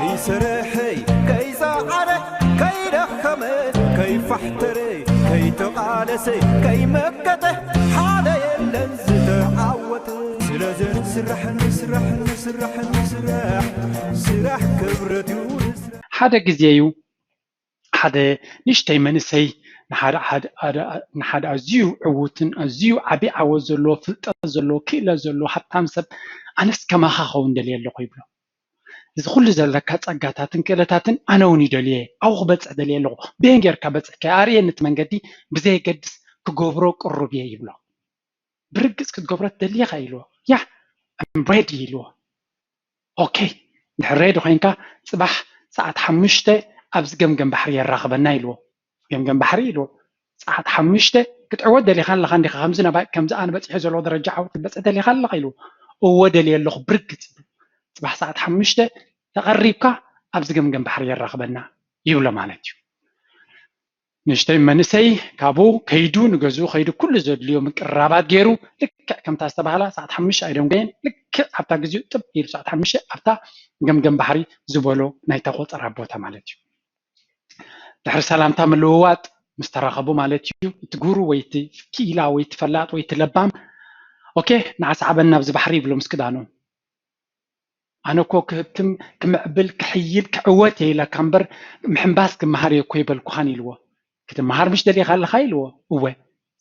ከይሰረሐ፣ ከይፀዓረ፣ ከይደኸመ፣ ከይፋሕተረ፣ ከይተቓለሰ፣ ከይመከተ ሓደ የለን ዝተዓወተ። ስለዚ ንስራሕ፣ ንስራሕ፣ ንስራሕ፣ ንስራሕ፣ ስራሕ ክብረት እዩ። ሓደ ግዜ እዩ ሓደ ንእሽተይ መንእሰይ ንሓደ ኣዝዩ ዕዉትን ኣዝዩ ዓብዪ ዓወት ዘለዎ ፍልጠት ዘለዎ ክእለት ዘለዎ ሃብታም ሰብ ኣነስ ከማኻ ኸውን ደልየ ኣለኹ ይብሎ። እዚ ኩሉ ዘለካ ጸጋታትን ክእለታትን ኣነ እውን ይደልየ ኣብኡ ክበጽሕ ደልየ ኣለኹ። በየን ጌርካ በጺሕካዮ ኣርእየኒ እቲ መንገዲ ብዘየገድስ ክገብሮ ቅሩብ እየ ይብሎ። ብርግጽ ክትገብሮ ትደሊ ኢኻ ኢልዎ። Yeah, I'm ready ኢልዎ። ኦኬ ድሕሪ ሬዲ ኮይንካ ጽባሕ ሰዓት ሓሙሽተ ኣብዚ ገምገም ባሕሪ የራኽበና ኢልዎ። ገምገም ባሕሪ ኢልዎ። ሰዓት ሓሙሽተ ክትዕወት ደሊኻ ኣለኻ እንዲኻ ከምዚ ነባይ ከምዚ ኣነ በጺሐ ዘለዎ ደረጃ ዓወት ክትበጽሕ ደሊኻ ኣለኻ ኢልዎ። እወ ደልየ ኣለኹ ብርግጽ ጽባሕ ሰዓት ሓሙሽተ ተቐሪብካ ኣብዚ ገምገም ባሕሪ የራኽበና ይብሎ ማለት እዩ። ንእሽተይ መንእሰይ ካብኡ ከይዱ ንገዝኡ ከይዱ ኩሉ ዘድልዮ ምቅርራባት ገይሩ ልክዕ ከምታ ዝተባህላ ሰዓት ሓሙሽተ ኣይደንጎየን ልክዕ ኣብታ ግዜኡ ጥብ ኢሉ ሰዓት ሓሙሽተ ኣብታ ገምገም ባሕሪ ዝበሎ ናይታ ቆጸራ ቦታ ማለት እዩ። ድሕሪ ሰላምታ ምልውዋጥ ምስ ተራኸቡ ማለት እዩ እቲ ጉሩ ወይ እቲ ክኢላ ወይ እቲ ፈላጥ ወይ እቲ ለባም ኦኬ ንዓ ሰዓበኒ ናብዚ ባሕሪ ይብሎ ምስ ክዳኑ ኣነ እኮ ክህብትም ክምዕብል ክሕይል ክዕወት እየ ኢለካ እምበር ምሕንባስ ክመሃር እየ እኮ ኣይበልኩኻን ኢልዎ። ክትመሃር ምሽ ደሊኻ ኣለኻ ኢልዎ። እወ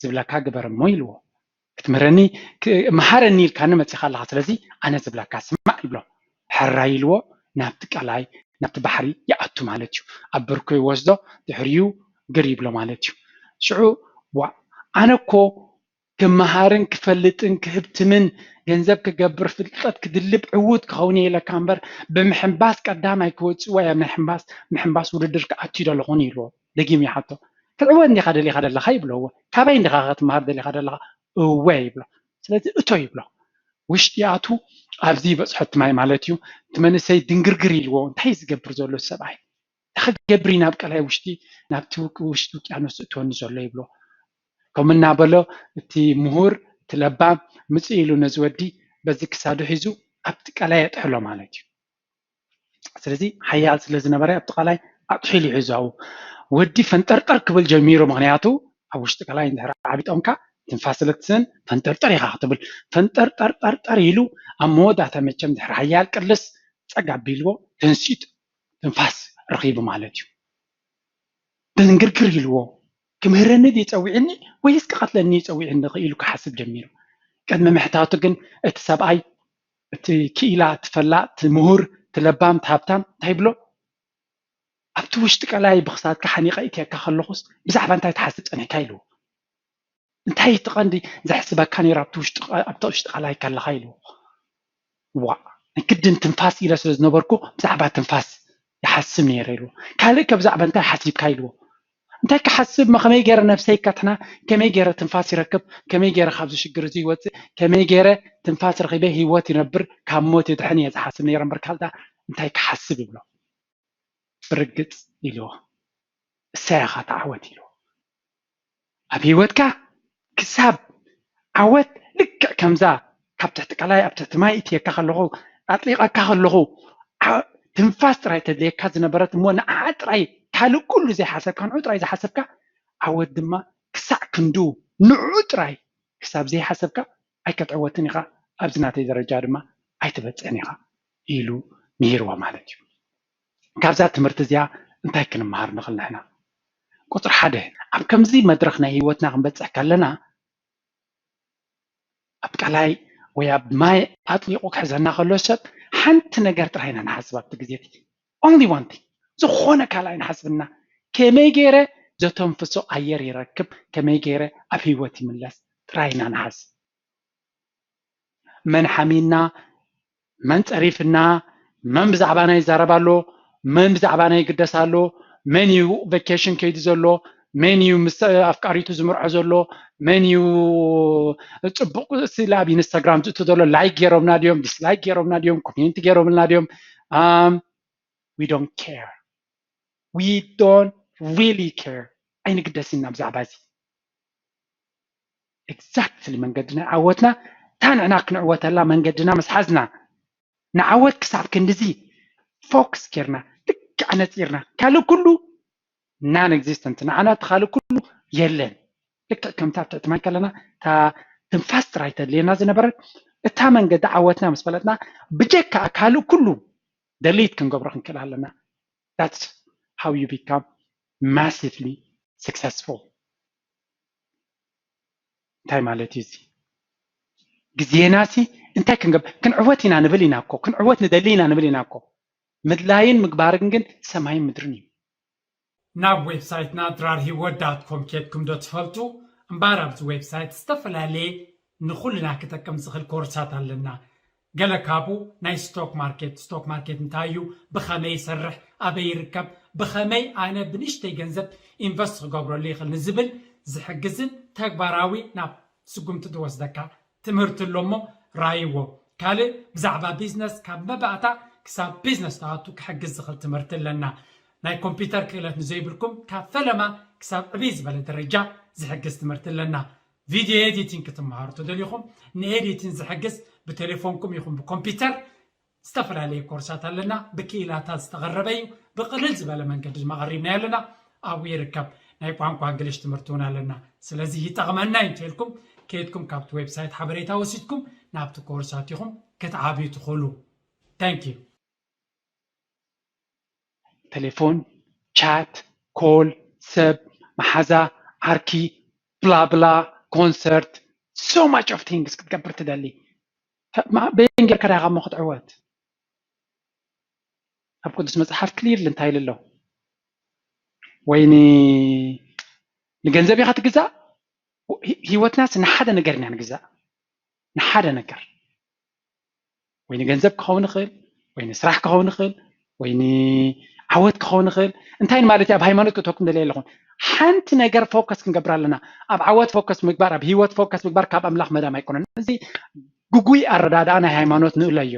ዝብለካ ግበር እሞ ኢልዎ። ክትምህረኒ መሃረኒ ኢልካኒ መፂኻ ኣለኻ ስለዚ ኣነ ዝብለካ ስማዕ ይብሎ። ሕራይ ኢልዎ ናብቲ ቀላይ ናብቲ ባሕሪ ይኣቱ ማለት እዩ። ኣብ ብርኮ ይወስዶ ድሕሪኡ ግር ይብሎ ማለት እዩ። ሽዑ ዋእ ኣነ እኮ ክመሃርን ክፈልጥን ክህብትምን ገንዘብ ክገብር ፍልጠት ክድልብ ዕዉት ክኸውን እየ ኢለካ እምበር ብምሕንባስ ቀዳማይ ክወፅእ ወይ ኣብ ናይ ሕንባስ ምሕንባስ ውድድር ክኣቱ ዩ ደለኹን ይብልዎ። ደጊሙ ይሓቶ ክትዕወት እንዲኻ ደሊኻ ደለኻ ይብሎ። እወ ካባይ እንዲኻ ክትመሃር ደሊኻ ደለኻ? እወ ይብሎ። ስለዚ እቶ ይብሎ። ውሽጢ ኣቱ ኣብዚ ይበፅሖ እቲ ማይ ማለት እዩ። እቲ መንእሰይ ድንግርግር ኢልዎ እንታይ ዝገብር ዘሎ ሰብኣይ እንታይ ክገብር እዩ ናብ ቀላይ ውሽጢ ናብቲ ውሽጢ ውቅያኖስ ዝእትወኒ ዘሎ ይብሎ። ከምኡ እናበሎ እቲ ምሁር እቲ ለባም ምፅእ ኢሉ ነዚ ወዲ በዚ ክሳዱ ሒዙ ኣብቲ ቀላይ የጥሕሎ ማለት እዩ። ስለዚ ሓያል ስለ ዝነበረ ኣብቲ ቀላይ ኣጥሒሉ ይሕዞ ኣብኡ ወዲ ፈንጠርጠር ክብል ጀሚሩ። ምክንያቱ ኣብ ውሽጢ ቀላይ እንድሕር ዓቢጦምካ ትንፋስ ስለ ትስእን ፈንጠርጠር ኢኻ ክትብል ፈንጠርጠርጠርጠር ኢሉ ኣብ መወዳእታ መቸም ድሕሪ ሓያል ቅልስ ፀግ ኣቢልዎ ተንሲጡ ትንፋስ ረኺቡ ማለት እዩ። ድንግርግር ኢልዎ ክምህረኒ ድዩ ፀዊዕኒ ወይስ ክቐትለኒ እዩ ፀዊዕኒ ኢሉ ክሓስብ ጀሚሩ። ቅድሚ ምሕታቱ ግን እቲ ሰብኣይ እቲ ክኢላ እቲ ፈላጥ እቲ ምሁር እቲ ለባም እቲ ሃብታም እንታይ ይብሎ ኣብቲ ውሽጢ ቀላይ ብክሳድካ ሓኒቐ እትየካ ከለኹስ ብዛዕባ እንታይ ትሓስብ ፀኒሕካ ኢልዎ። እንታይ እቲ ቀንዲ ዘሕስበካ ነይሩ ኣብቲ ውሽጢ ኣብቲ ውሽጢ ቀላይ ከለኻ ኢልዎ። ዋእ ናይ ግድን ትንፋስ ኢለ ስለ ዝነበርኩ ብዛዕባ ትንፋስ ይሓስብ ነይረ ኢልዎ። ካልእ ከ ብዛዕባ እንታይ ሓሲብካ ኢልዎ። እንታይ ክሓስብ ከመይ ገይረ ነብሰይ ከትሕና ከመይ ገይረ ትንፋስ ይረክብ ከመይ ገይረ ካብዚ ሽግር እዚ ይወፅእ ከመይ ገይረ ትንፋስ ረኺበ ህይወት ይነብር ካብ ሞት ይድሕን እየ ዝሓስብ ነይረ እምበር ካልታ እንታይ ክሓስብ ይብሎ። ብርግፅ ኢልዎ እሳይ ኢኻ ተዓወት ኢልዎ። ኣብ ህይወትካ ክሳብ ዓወት ልክዕ ከምዛ ካብ ትሕቲ ቀላይ ኣብ ትሕቲ ማይ እትየካ ከለኹ ኣጥሊቐካ ከለኹ ትንፋስ ጥራይ ተድልየካ ዝነበረት እሞ ንዓ ጥራይ ካልእ ኩሉ ዘይሓሰብካ ንዑ ጥራይ ዝሓሰብካ ዓወት ድማ ክሳዕ ክንዱ ንዑ ጥራይ ክሳብ ዘይሓሰብካ ኣይከትዕወትን ኢኻ ኣብዚ ናተይ ደረጃ ድማ ኣይትበፅሕን ኢኻ ኢሉ ምሂርዋ ማለት እዩ። ካብዛ ትምህርቲ እዚኣ እንታይ ክንመሃር ንኽእል ንሕና? ቁፅሪ ሓደ ኣብ ከምዚ መድረኽ ናይ ህይወትና ክንበፅሕ ከለና ኣብ ቀላይ ወይ ኣብ ማይ ኣጥሊቑ ክሕዘና ከሎ ሰብ ሓንቲ ነገር ጥራይ ኢና ንሓስብ ኣብቲ ግዜ እቲ only one thing ዝኾነ ካልእ ኣይንሓስብና ከመይ ገይረ ዘተንፍሶ ኣየር ይረክብ ከመይ ገይረ ኣብ ህይወት ይምለስ ጥራይ ኢና ንሓስብ መን ሓሚና መን ፀሪፍና መን ብዛዕባና ይዛረብ ኣሎ መን ብዛዕባና ይግደስ ኣሎ መን እዩ ቨኬሽን ከይዱ ዘሎ መን እዩ ምስ ኣፍቃሪቱ ዝምርዖ ዘሎ መን እዩ ፅቡቅ ስእሊ ኣብ ኢንስታግራም ዝእቱ ዘሎ ላይክ ገይሮምና ድዮም ዲስላይክ ገይሮምና ድዮም ኮሜንት ገይሮምልና ድዮም we don't care we don't really care ኣይንግደስን ናብ ብዛዕባ እዚ exactly መንገዲ ናይ ዓወትና እታ ንዕና ክንዕወተላ መንገድና ምስ ሓዝና ንዓወት ክሳብ ክንድዚ ፎክስ ጌርና ልክዕ ኣነፂርና ካልእ ኩሉ non existent፣ ንዓና እቲ ካልእ ኩሉ የለን። ልክዕ ከምታ ኣብ ትሕቲ ማይ ከለና እታ ትንፋስ ጥራይ ተድልየና ዝነበረት እታ መንገዲ ዓወትና ምስ ፈለጥና ብጀካ ካልእ ኩሉ ደሊት ክንገብሮ ክንክእል ኣለና። That's how you become massively successful። እንታይ ማለት እዩ እዚ? ግዜና ሲ እንታይ ክንገብ ክንዕወት ኢና ንብል ኢና እኮ፣ ክንዕወት ንደሊ ኢና ንብል ኢና እኮ። ምድላይን ምግባርን ግን ሰማይን ምድርን እዩ። ናብ ዌብሳይትና ድራር ሂወት ዳት ኮም ኬድኩም ዶ ትፈልጡ? እምበኣር ኣብዚ ዌብሳይት ዝተፈላለየ ንኹልና ክጠቅም ዝኽእል ኮርሳት ኣለና። ገለ ካብኡ ናይ ስቶክ ማርኬት፣ ስቶክ ማርኬት እንታይ እዩ፣ ብኸመይ ይሰርሕ፣ ኣበይ ይርከብ፣ ብኸመይ ኣነ ብንእሽተይ ገንዘብ ኢንቨስት ክገብረሉ ይኽእል ንዝብል ዝሕግዝን ተግባራዊ ናብ ስጉምቲ ዝወስደካ ትምህርቲ ኣሎ እሞ ራይዎ። ካልእ ብዛዕባ ቢዝነስ ካብ መባእታ ክሳብ ቢዝነስ ትኣቱ ክሕግዝ ዝኽእል ትምህርቲ ኣለና። ናይ ኮምፒውተር ክእለት ንዘይብልኩም ካብ ፈለማ ክሳብ ዕብይ ዝበለ ደረጃ ዝሕግዝ ትምህርቲ ኣለና። ቪድዮ ኤዲቲንግ ክትመሃሩ ተደሊኹም ንኤዲቲንግ ዝሕግዝ ብቴሌፎንኩም ይኹን ብኮምፒውተር ዝተፈላለዩ ኮርሳት ኣለና። ብክኢላታት ዝተቐረበ እዩ። ብቕልል ዝበለ መንገዲ ድማ ቀሪብናዮ ኣለና። ኣብኡ ይርከብ። ናይ ቋንቋ እንግሊሽ ትምህርቲ እውን ኣለና። ስለዚ ይጠቕመና እዩ እንተልኩም ከይድኩም ካብቲ ዌብሳይት ሓበሬታ ወሲድኩም ናብቲ ኮርሳት ኢኹም ክትዓብዩ ትኽእሉ። Thank you። ቴሌፎን፣ ቻት፣ ኮል፣ ሰብ፣ መሓዛ፣ ዓርኪ፣ ብላብላ፣ ኮንሰርት፣ so much of things ክትገብር ትደሊ። በየን ጌርካ ዳኻ እሞ ክትዕወት? ኣብ ቅዱስ መጽሓፍ ክሊርሊ እንታይ ኢሉ ኣሎ? ወይ ንገንዘብ ኢኻ ትግዛእ? ህይወትናስ ንሓደ ነገር ኢና ንግዛእ፣ ንሓደ ነገር። ወይ ንገንዘብ ክኸውን ይኽእል፣ ወይ ንስራሕ ክኸውን ይኽእል፣ ወይ ንዓወት ክኸውን ይኽእል። እንታይ ማለት እዩ? ኣብ ሃይማኖት ክትወኩም ደልየ ኣለኹም። ሓንቲ ነገር ፎከስ ክንገብር ኣለና። ኣብ ዓወት ፎከስ ምግባር፣ ኣብ ህይወት ፎከስ ምግባር ካብ ኣምላኽ መዳም ኣይኮነን። እዚ ግጉይ ኣረዳድኣ ናይ ሃይማኖት ንእለዮ።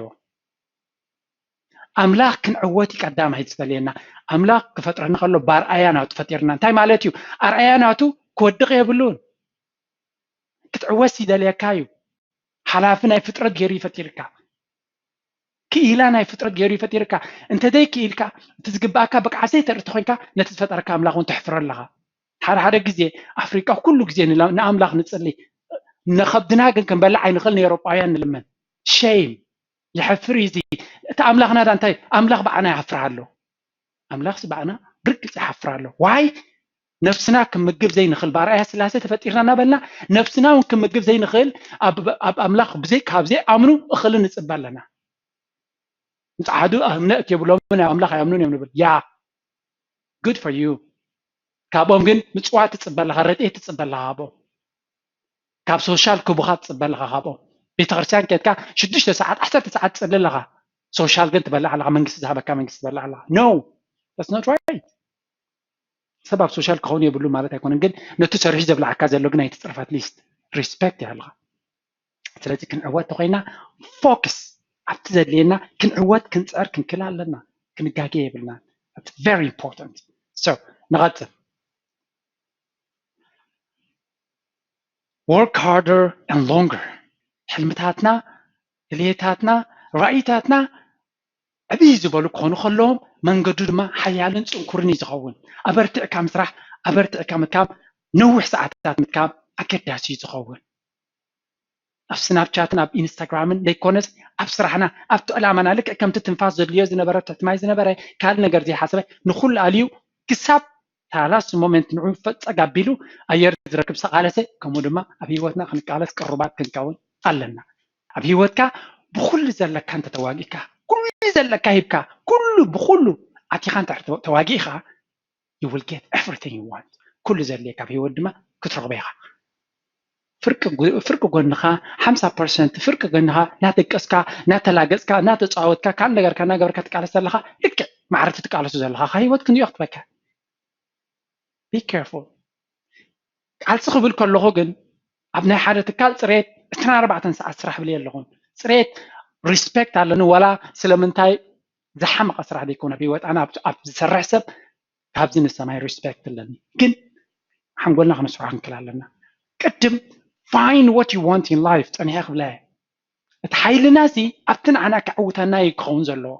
ኣምላኽ ክንዕወት እዩ ቀዳማይ ዝደልየና። ኣምላኽ ክፈጥረና ከሎ ብኣርኣያ ናቱ ፈጢርና። እንታይ ማለት እዩ? ኣርኣያ ናቱ ክወድቕ የብሉን። ክትዕወት ይደልየካ እዩ። ሓላፊ ናይ ፍጥረት ገይሩ ይፈጢርካ። ክኢላ ናይ ፍጥረት ገይሩ ይፈጢርካ። እንተዘይ ክኢልካ እቲ ዝግባኣካ ብቅዓት ዘይተርኢ ተኮይንካ ነቲ ዝፈጠረካ ኣምላኽ እውን ተሕፍሮ ኣለኻ። ሓደ ሓደ ግዜ ኣፍሪቃ ኩሉ ግዜ ንኣምላኽ ንጽሊ፣ ንኸብድና ግን ክንበልዕ ኣይንኽእል፣ ንኤውሮጳውያን ንልምን። ሸይም። የሕፍር እዩ እዚ። እቲ ኣምላኽና ዳ እንታይ ኣምላኽ ብዓና ይሓፍር ኣሎ። ኣምላኽስ ብዓና ብርግጽ ይሓፍር ኣሎ። ዋይ ነፍስና ክምግብ ዘይንኽእል ብኣርኣያ ስላሴ ተፈጢርና እናበልና ነፍስና እውን ክምግብ ዘይንኽእል ኣብ ኣምላኽ ብዘይ ካብ ዘይኣምኑ እኽሊ ንጽበ ኣለና። ምጽዓዱ እምነት የብሎምን ኣብ ኣምላኽ ኣይኣምኑን እዮም ንብል። ያ good for you። ካብኦም ግን ምጽዋት ትጽበ ኣለኻ፣ ረድኤት ትጽበ ኣለኻ ካብኦም። ካብ ሶሻል ክቡኻ ትጽበ ኣለኻ ካብኦም። ቤተክርስትያን ኬድካ ሽዱሽተ ሰዓት ዓሰርተ ሰዓት ትጽሊ ኣለኻ። ሶሻል ግን ትበልዕ ኣለኻ፣ መንግስቲ ዝሃበካ መንግስቲ ትበልዕ ኣለኻ። No, that's not right። ሰብ ኣብ ሶሻል ክኸውን የብሉ ማለት ኣይኮነን፣ ግን ነቲ ሰሪሑ ዘብልዓካ ዘሎ ግን ኣይትጽረፍ። At least respect ይሃልኻ። ስለዚ ክንዕወት ተኮይና ፎክስ ኣብቲ ዘድልየና ክንዕወት ክንፅዕር ክንክል ኣለና። ክንጋጌ የብልና። That's very important። So ንቐፅል። Work harder and longer። ሕልምታትና፣ ድልየታትና፣ ራእይታትና ዕብይ ዝበሉ ክኾኑ ከለዎም መንገዱ ድማ ሓያልን ፅንኩርን እዩ ዝኸውን። ኣበርቲዕካ ምስራሕ፣ ኣበርቲዕካ ምድካም፣ ነዊሕ ሰዓታት ምድካም ኣገዳሲ እዩ ዝኸውን። ኣብ ስናፕቻትን ኣብ ኢንስታግራምን ዘይኮነስ ኣብ ስራሕና ኣብቲ ዕላማና ልክዕ ከምቲ ትንፋስ ዘድልዮ ዝነበረ ትሕቲ ማይ ዝነበረ ካልእ ነገር ዘይሓሰበ ንኩሉ ኣልዩ ክሳብ ታላስ ሞመንት ንዑ ፈፀግ ኣቢሉ ኣየር ዝረክብ ዝተቃለሰ ከምኡ ድማ ኣብ ህይወትና ክንቃለስ ቅሩባት ክንከውን ኣለና። ኣብ ህይወትካ ብኩሉ ዘለካ እንተተዋጊእካ ኩሉ ዘለካ ሂብካ ኩሉ ብኩሉ ኣቲኻ እንተ ተዋጊእካ you will get everything you want። ኩሉ ዘድልየካ ኣብ ህይወት ድማ ክትረኽቦ ኢኻ። ፍርቂ ጎንኻ ሓምሳ ፐርሰንት ፍርቂ ጎንኻ እናደቀስካ እናተላገፅካ እናተፃወትካ ካልእ ነገርካ እናገበርካ ትቃለስ ዘለኻ ልክዕ ማዕረ እቲ ትቃለሱ ዘለኻ ከ ህይወት ክንድዮ ክትበካ። Be careful። ቃልሲ ክብል ከለኹ ግን ኣብ ናይ ሓደ ትካል ፅሬት ዕስራን ኣርባዕተን ሰዓት ስራሕ ብለየ ኣለኹም። ፅሬት ሪስፔክት ኣለኒ ዋላ ስለምንታይ ዝሓመቐ ስራሕ ዘይኮነ ኣብ ህይወት ኣነ ኣብ ዝሰርሕ ሰብ ካብዚ ንሰማይ ሪስፔክት ኣለኒ። ግን ሓንጎልና ክነስርሖ ክንክል ኣለና። ቅድም find what you want in life ፀኒሐ ክብለ እቲ ሓይልና ሲ ኣብቲ ንዓና ከዕውተና እዩ ክኸውን ዘለዎ።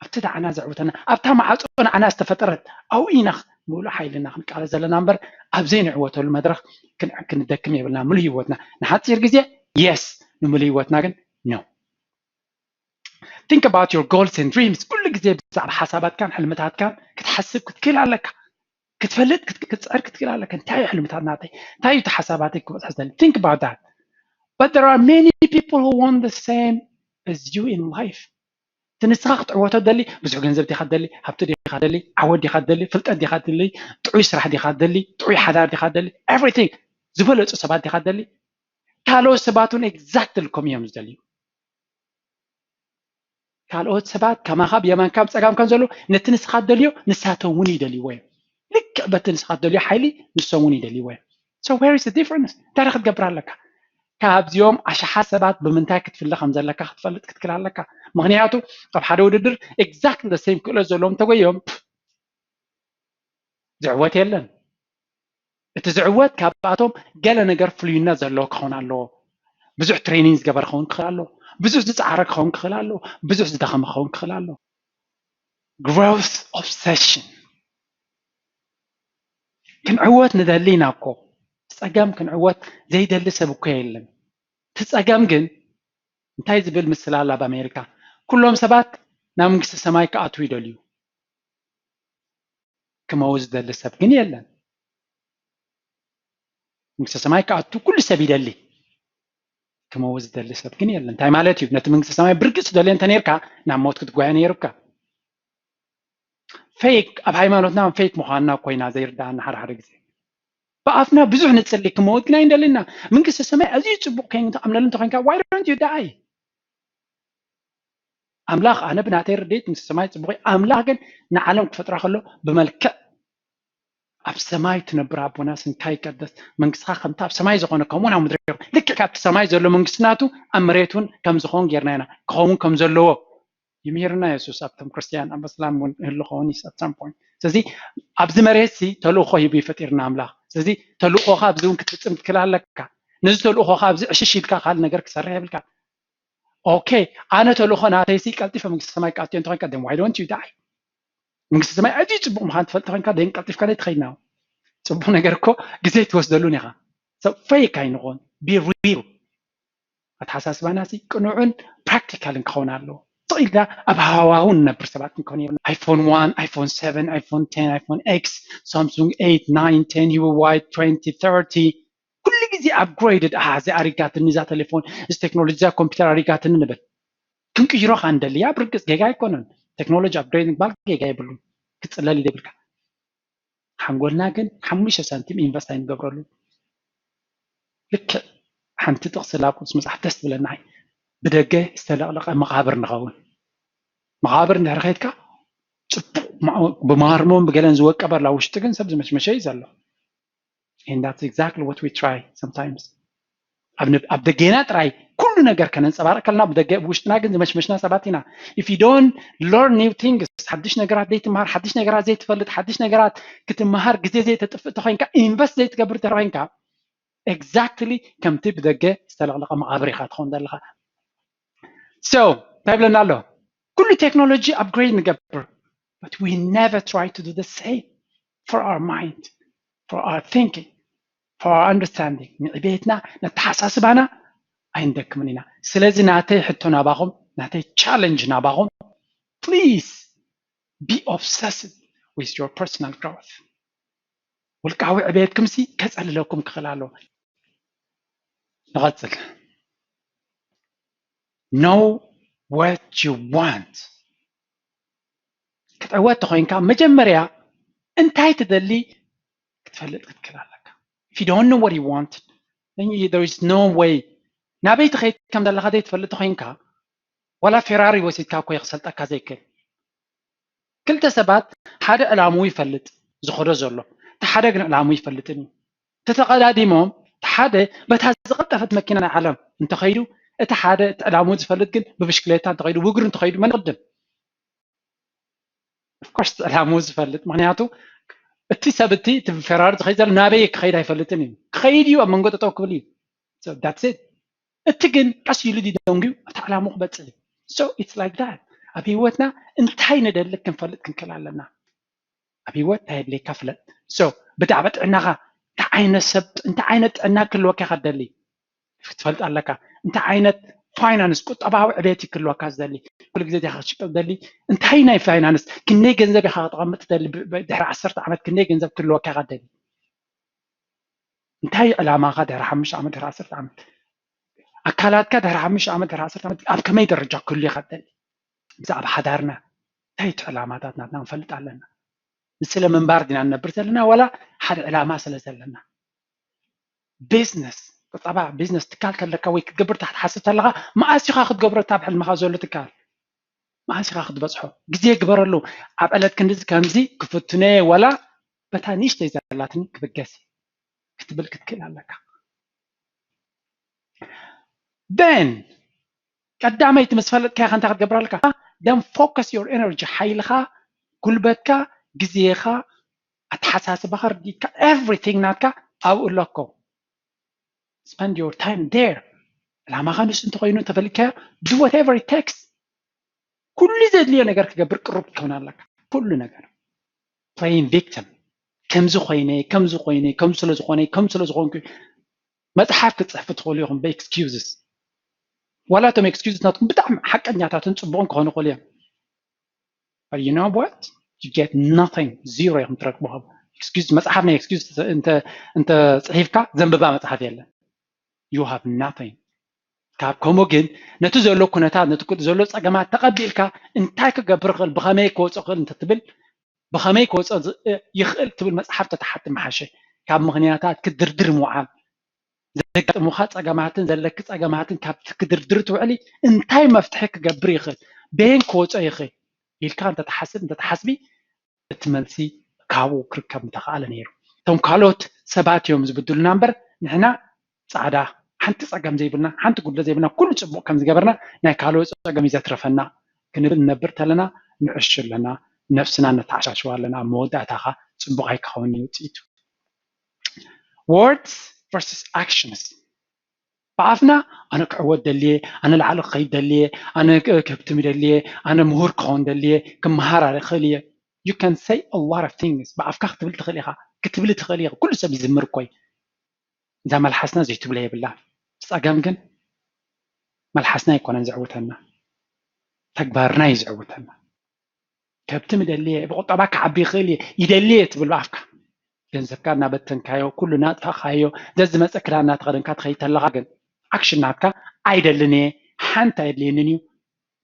ኣብቲ ንዓና ዘዕውተና ኣብታ ማዕፆ ንዓና ዝተፈጠረት ኣብኡ ኢና ምሉእ ሓይልና ክንቃለስ ዘለና እምበር ኣብ ዘይንዕወተሉ መድረኽ ክንደክም የብልና። ምሉእ ህይወትና ንሓፂር ግዜ yes፣ ንምሉእ ህይወትና ግን no። Think about your goals and dreams። ኩሉ ግዜ ብዛዕባ ሓሳባትካን ሕልምታትካን ክትሓስብ ክትክእል ኣለካ። ክትፈልጥ ክትፅዕር ክትክእል ኣለካ። እንታይ እዩ ሕልምታት ናተይ? እንታይ እዩ እቲ ሓሳባተይ ክበፅሕ ዝደሊ? Think about that። But there are many people who want the same as you in life። እቲ ንስኻ ክትዕወቶ ደሊ ብዙሕ ገንዘብ ዲኻ ደሊ፣ ሃብቲ ዲኻ ደሊ፣ ዓወት ዲኻ ደሊ፣ ፍልጠት ዲኻ ደሊ፣ ጥዑይ ስራሕ ዲኻ ደሊ፣ ጥዑይ ሓዳር ዲኻ ደሊ፣ everything ዝበለፁ ሰባት ዲኻ ደሊ። ካልኦት ሰባት እውን exactly ከም እዮም ዝደልዩ። ካልኦት ሰባት ከማኻ ብየማንካ ብፀጋምካ ዘሎ ነቲ ንስኻ ትደልዮ ንሳቶም እውን ይደልይዎ እዮም። ልክዕ በቲ ንስኻ ትደልዮ ሓይሊ ንሶም እውን ይደልይዎ እዮም። So where is the difference? እንታይ ክትገብር ኣለካ? ካብዚኦም ኣሽሓት ሰባት ብምንታይ ክትፍለ ከም ዘለካ ክትፈልጥ ክትክእል ኣለካ። ምክንያቱ ኣብ ሓደ ውድድር exactly the same ክእለት ዘለዎም እንተጎዮም ዝዕወት የለን። እቲ ዝዕወት ካብኣቶም ገለ ነገር ፍሉይነት ዘለዎ ክኸውን ኣለዎ። ብዙሕ training ዝገበረ ክኸውን ክኽእል ኣለዎ። ብዙሕ ዝፀዓረ ክኸውን ክኽእል ኣለዎ። ብዙሕ ዝደኸመ ክኸውን ክኽእል ኣለዎ። Growth obsession። ክንዕወት ንደሊ ኢና እኮ። ፀገም ክንዕወት ዘይደሊ ሰብ እኮ የለን። እቲ ፀገም ግን እንታይ ዝብል ምስላ ኣሎ ኣብ ኣሜሪካ? ኩሎም ሰባት ናብ መንግስቲ ሰማይ ክኣትዉ ይደልዩ። ክመውት ዝደሊ ሰብ ግን የለን። መንግስተ ሰማይ ክኣቱ ኩሉ ሰብ ይደሊ። ክመውት ዝደሊ ሰብ ግን የለን። እንታይ ማለት እዩ? ነቲ መንግስተ ሰማይ ብርግጽ ትደልዮ እንተ ነርካ ናብ ሞት ክትጓየ ነይሩካ። ፌክ ኣብ ሃይማኖትና ፌክ ምዃንና ኮይና ዘይርዳእና ሓደ ሓደ ግዜ ብኣፍና ብዙሕ ንጽሊ ክመውት ግን ኣይንደልና። መንግስተ ሰማይ ኣዝዩ ጽቡቕ ኮይኑ ተኣምነሉ እንተኮይንካ why don't you die? ኣምላኽ ኣነ ብናተይ ርድኢት ምስ ሰማይ ጽቡቕ ኣምላኽ ግን ንዓለም ክፈጥራ ከሎ ብመልክዕ ኣብ ሰማይ ትነብር ኣቦና ስምካ ይቀደስ መንግስትኻ ከምታ ኣብ ሰማይ ዝኾነ ከምኡ ናብ ምድሪ ይኹን። ልክዕ ካብቲ ሰማይ ዘሎ መንግስቲ ናቱ ኣብ መሬት እውን ከም ዝኾን ጌርና ኢና ክኸውን ከም ዘለዎ ይምህርና የሱስ ኣብቶም ክርስትያን ኣብ እስላም እውን ይህሉ ኸውን ይስ at some point። ስለዚ ኣብዚ መሬት ሲ ተልእኾ ሂቡ ይፈጢርና ኣምላኽ። ስለዚ ተልእኾኻ ኣብዚ እውን ክትፍጽም ትክእል ኣለካ። ነዚ ተልእኾኻ ኣብዚ ዕሽሽ ኢልካ ካልእ ነገር ክሰርሕ የብልካ። ኦኬ ኣነ ተልእኾ ናተይሲ ቀልጢፈ መንግስቲ ሰማይ ክኣትዮ እንተኮይንካ then why don't you die? መንግስቲ ሰማይ ኣዝዩ ፅቡቅ ምኳን ትፈልጥ ኮይንካ then ቀልጢፍካ ዘይትኸይድና። ፅቡቅ ነገር እኮ ግዜ ትወስደሉን ኢኻ። ሰብ ፌክ ኣይንኾን። Be real። ኣተሓሳስባና ሲ ቅኑዕን ፕራክቲካልን ክኸውን ኣለዎ። ስቕ ኢልና ኣብ ሃዋሁ ንነብር ሰባት ክንከውን የብልና። iPhone one, iPhone seven, iPhone ten, iPhone X, Samsung eight, nine, ten, Huawei twenty, thirty ኩሉ ግዜ upgraded። ኣሃ እዚ ኣሪጋትኒ እዛ ቴሌፎን፣ እዚ ቴክኖሎጂ እዛ ኮምፒውተር ኣሪጋትኒ ንብል። ክንቅይሮ ካ ንደሊ እያ ብርግጽ ጌጋ ኣይኮነን። ቴክኖሎጂ upgrade ምግባር ጌጋ የብሉን። ክጽለል ይደብልካ። ሓንጎልና ግን ሓሙሽተ ሳንቲም ኢንቨስት ኣይንገብረሉ። ልክዕ ሓንቲ ጥቕሲ ላብ ቅዱስ መጽሓፍ ደስ ትብለና። ብደገ ዝተለቕለቐ መቓብር ንኸውን። መቓብር እንድሕር ከይድካ ጽቡቕ ብማርሞን ብገለን ዝወቀበላ ውሽጢ ግን ሰብ ዝመሽመሸ እዩ ዘሎ። And that's exactly what we try sometimes. ኣብ ደገና ጥራይ ኩሉ ነገር ከነንፀባርቅ ከለና ብደገ ውሽጥና ግን ዝመሽመሽና ሰባት ኢና። If you don't learn new things፣ ሓድሽ ነገራት ዘይትምሃር፣ ሓድሽ ነገራት ዘይትፈልጥ፣ ሓድሽ ነገራት ክትምሃር ግዜ ዘይተጥፍእ ተኮይንካ፣ ኢንቨስት ዘይትገብር ተኮይንካ exactly ከምቲ ብደገ ዝተለቕለቐ መቓብር ኢኻ ትኸውን ዘለኻ። So እንታይ ይብለና ኣሎ? ኩሉ ቴክኖሎጂ upgrade ንገብር but we never try to do the same for our mind, for our thinking, for our understanding። ንዕቤትና ነተሓሳስባና ኣይንደክምን ኢና። ስለዚ ናተይ ሕቶ ናባኹም፣ ናተይ challenge ናባኹም፣ please be obsessed with your personal growth። ውልቃዊ ዕቤትኩም ሲ ከጸልለኩም ክኽእል ኣለዎ። ንቐጽል። Know what you want። ክትዕወት ተኮይንካ መጀመርያ እንታይ ትደሊ ክትፈልጥ ክትክእል ኣለካ። If you don't know what you want, then you, there is no way። ናበይ ትኸይድ ከም ዘለካ ዘይትፈልጥ ተኮይንካ ዋላ ፌራሪ ወሲድካ እኮ ክሰልጠካ ዘይክእል። ክልተ ሰባት ሓደ ዕላምኡ ይፈልጥ ዝኸዶ ዘሎ፣ እቲ ሓደ ግን ዕላምኡ ይፈልጥን እዩ። ተተቐዳዲሞም እቲ ሓደ በታ ዝቐልጠፈት መኪና ናይ ዓለም እንተኸይዱ፣ እቲ ሓደ እቲ ዕላምኡ ዝፈልጥ ግን ብብሽክሌታ እንተኸይዱ፣ ብእግሩ እንተኸይዱ መን ይቕድም? Of course ዕላምኡ ዝፈልጥ። ምክንያቱ እቲ ሰብ እቲ እቲ ፌራሪ ዝኸይድ ዘሎ ናበይ ክኸይድ ኣይፈልጥን እዩ። ክኸይድ እዩ ኣብ መንጎ ጠጠው ክብል እዩ። So that's it። እቲ ግን ቀስ ኢሉ ድዩ ደንጉዩ እቲ ዕላምኡ ክበፅሕ እዩ። So it's like that። ኣብ ህይወትና እንታይ ንደሊ ክንፈልጥ ክንክእል ኣለና። ኣብ ህይወት እንታይ የድልየካ ፍለጥ። So ብዛዕባ ጥዕናኻ እንታይ ዓይነት ሰብ እንታይ ዓይነት ጥዕና ክህልወካ ኢኻ ትደሊ ክትፈልጥ ኣለካ። እንታይ ዓይነት ፋይናንስ ቁጠባዊ ዕቤት ክህልወካ ዝደሊ ኩሉ ግዜ ዲኻ ክትሽቅል ደሊ እንታይ ናይ ፋይናንስ ክንደይ ገንዘብ ኢኻ ክተቐምጥ ደሊ ድሕሪ ዓሰርተ ዓመት ክንደይ ገንዘብ ክህልወካ ኢኻ ደሊ እንታይ ዕላማኻ ድሕሪ ሓሙሽተ ዓመት ድሕሪ ዓሰርተ ዓመት ኣካላትካ ድሕሪ ሓሙሽተ ዓመት ድሕሪ ዓሰርተ ዓመት ኣብ ከመይ ደረጃ ክህሉ ኢኻ ደሊ ብዛዕባ ሓዳርና እንታይ እቲ ዕላማታት ናትና ክንፈልጥ ኣለና ንስለ ምንባር ዲና ንነብር ዘለና ዋላ ሓደ ዕላማ ስለ ዘለና ቢዝነስ ቁጠባ ቢዝነስ ትካል ከለካ ወይ ክትገብር ክትሓስብ ከለካ መኣስ ኢኻ ክትገብሮ እታ ኣብ ሕልምኻ ዘሎ ትካል መኣስ ኢኻ ክትበፅሖ ግዜ ግበረሉ ኣብ ዕለት ክንድዚ ከምዚ ክፍትነ ዋላ በታ ንእሽተይ ዘላትኒ ክብገስ ክትብል ክትክእል ኣለካ then ቀዳመይቲ ምስ ፈለጥካያ ከ እንታይ ክትገብር ኣለካ then focus your energy ሓይልኻ ጉልበትካ ግዜኻ ኣተሓሳስባኻ ርዲእካ everything ናትካ ኣብኡ ኣለኮ spend your time there ዕላማኻ ንሱ እንተኮይኑ ተፈሊጥካዮ do whatever it takes ኩሉ ዘድልዮ ነገር ክገብር ቅሩብ ክትከውን ኣለካ ኩሉ ነገር playing victim ከምዚ ኮይነ ከምዚ ኮይነ ከምዚ ስለ ዝኾነ ከምዚ ስለ ዝኾንኩ መፅሓፍ ክትፅሕፉ ትኽእሉ ኢኹም ብኤክስኪውዝስ ዋላ እቶም ኤክስኪውዝስ ናትኩም ብጣዕሚ ሓቀኛታትን ፅቡቕን ክኾኑ ይኽእሉ እዮም you know what you get nothing zero ኢኹም ትረክቡ ካብ ኤክስኪውዝ መፅሓፍ ናይ ኤክስኪውዝ እንተ ፅሒፍካ ዘንብባ መፅሓፍ የለን you have nothing ካብ ከምኡ ግን ነቲ ዘሎ ኩነታት ነቲ ዘሎ ፀገማት ተቐቢልካ እንታይ ክገብር ክእል ብኸመይ ክወፅእ ክእል እንተትብል ብኸመይ ክወፅእ ይኽእል ትብል መፅሓፍ ተተሓትም ሓሸ ካብ ምኽንያታት ክድርድር ምውዓል ዘጋጥሙኻ ፀገማትን ዘለኪ ፀገማትን ካብ ክድርድር ትውዕሊ እንታይ መፍትሒ ክገብር ይኽእል በየን ክወፅኦ ይኽእል ኢልካ እንተትሓስብ እንተትሓስቢ እቲ መልሲ ካብኡ ክርከብ ምተኽኣለ ነይሩ። እቶም ካልኦት ሰባት እዮም ዝብድሉና እምበር ንሕና ፃዕዳ ሓንቲ ፀገም ዘይብልና ሓንቲ ጉድለት ዘይብልና ኩሉ ፅቡቕ ከም ዝገበርና ናይ ካልኦት ፀገም እዩ ዘትረፈና ክንብል ንነብር ተለና ንዕሽ ኣለና ነብስና ነተዓሻሽዋ ኣለና ኣብ መወዳእታ ኸዓ ፅቡቕ ኣይክኸውን እዩ ውፅኢቱ። Words versus actions ብኣፍና ኣነ ክዕወት ደልየ ኣነ ላዕሊ ክኸይድ ደልየ ኣነ ክህብትም ደልየ ኣነ ምሁር ክኸውን ደልየ ክመሃር ክእል እየ you can say a lot of things ብኣፍካ ክትብል ትኽእል ኢኻ ክትብሊ ትኽእል ኢኻ ኩሉ ሰብ ይዝምር እኮ እዩ እዛ መልሓስና ዘይትብሎ የብላ ፀገም ግን መልሓስና ኣይኮነን ዘዕውተና ተግባርና እዩ ዘዕውተና ከብቲ ምደሊ እየ ብቁጠባ ክዓቢ ይኽእል እየ ይደሊ እየ ትብል ብኣፍካ ገንዘብካ እናበተንካዮ ኩሉ እናጥፋእካዮ ዘዝመፀ ክዳን እናተኸደንካ ትኸይድ ተለኻ ግን ኣክሽን ናትካ ኣይደልን እየ ሓንቲ ኣየድልየንን እዩ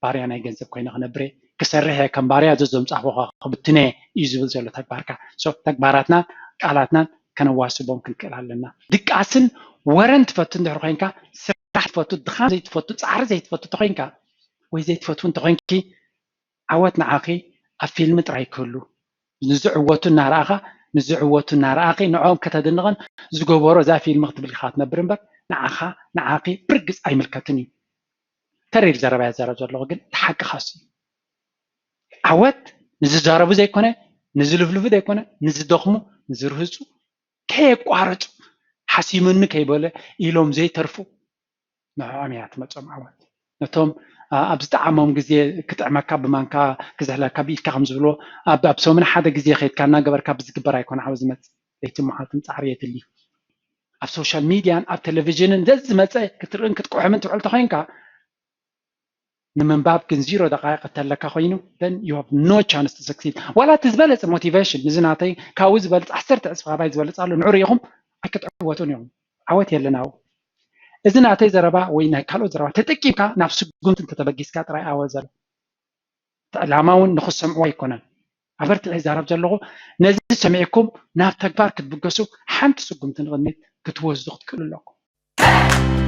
ባርያ ናይ ገንዘብ ኮይነ ክነብር እየ ክሰርሕ እየ ከም ባርያ ዘዘምፃእኩኻ ክብትነ እየ እዩ ዝብል ዘሎ ተግባርካ ተግባራትናን ቃላትናን ከነዋስቦም ክንክእል ኣለና ድቃስን ወረን ትፈቱ እንድሕር ኮይንካ ስራሕ ትፈቱ ድኻም ዘይትፈቱ ፃዕሪ ዘይትፈቱ ተኮይንካ ወይ ዘይትፈትው እንተኮይንኪ ዓወት ንዓኺ ኣብ ፊልሚ ጥራይ ክህሉ ንዝዕወቱ እናረኣኻ ንዝዕወቱ እናረኣኺ ንዕኦም ከተድንቕን ዝገበሮ እዛ ፊልሚ ክትብል ኢኻ ትነብር እምበር ንዓኻ ንዓኺ ብርግፅ ኣይምልከትን እዩ ተሪር ዘረባ እየ ዘረብ ዘለኹ ግን እቲ ሓቂ ካሱ እዩ ዓወት ንዝዛረቡ ዘይኮነ ንዝልፍልፉ ዘይኮነ ንዝደኽሙ ንዝርህፁ ከየቋርፁ ሓሲሙኒ ከይበለ ኢሎም ዘይተርፉ ንዕኦም እያ ትመፅኦም ዓወት ነቶም ኣብ ዝጠዓሞም ግዜ ክጥዕመካ ብማንካ ክዝሕለካ ብኢድካ ከም ዝብሎ ኣብ ሰሙን ሓደ ግዜ ከይድካ እናገበርካ ብዝግበር ኣይኮነ ዓወት ዝመፅእ ለይትን መዓልትን ፃዕሪ የድሊ ኣብ ሶሻል ሚድያን ኣብ ቴሌቪዥንን ዘዝመፀ ክትርእን ክትቅሕምን ትውዕል ተኮይንካ ንምንባብ ግን ዚሮ ደቃይቅ እተለካ ኮይኑ then you have no chance to succeed ዋላ እቲ ዝበለፀ ሞቲቬሽን እዚ ናተይ ካብኡ ዝበልፅ ዓሰርተ ዕፅፊ ካባይ ዝበልፅ ኣሎ ንዑ ርኢኹም ኣይክትዕወቱን ኢኹም ዓወት የለን ኣብኡ እዚ ናተይ ዘረባ ወይ ናይ ካልኦት ዘረባ ተጠቂምካ ናብ ስጉምቲ እንተተበጊስካ ጥራይ ዓወት ዘሎ እቲ ዕላማ እውን ንክሰምዕዎ ኣይኮነን ኣበርቲዐ ይዛረብ ዘለኹ ነዚ ሰሚዕኩም ናብ ተግባር ክትብገሱ ሓንቲ ስጉምቲ ንቕድሚት ክትወስዱ ክትክእሉ ኣለኩም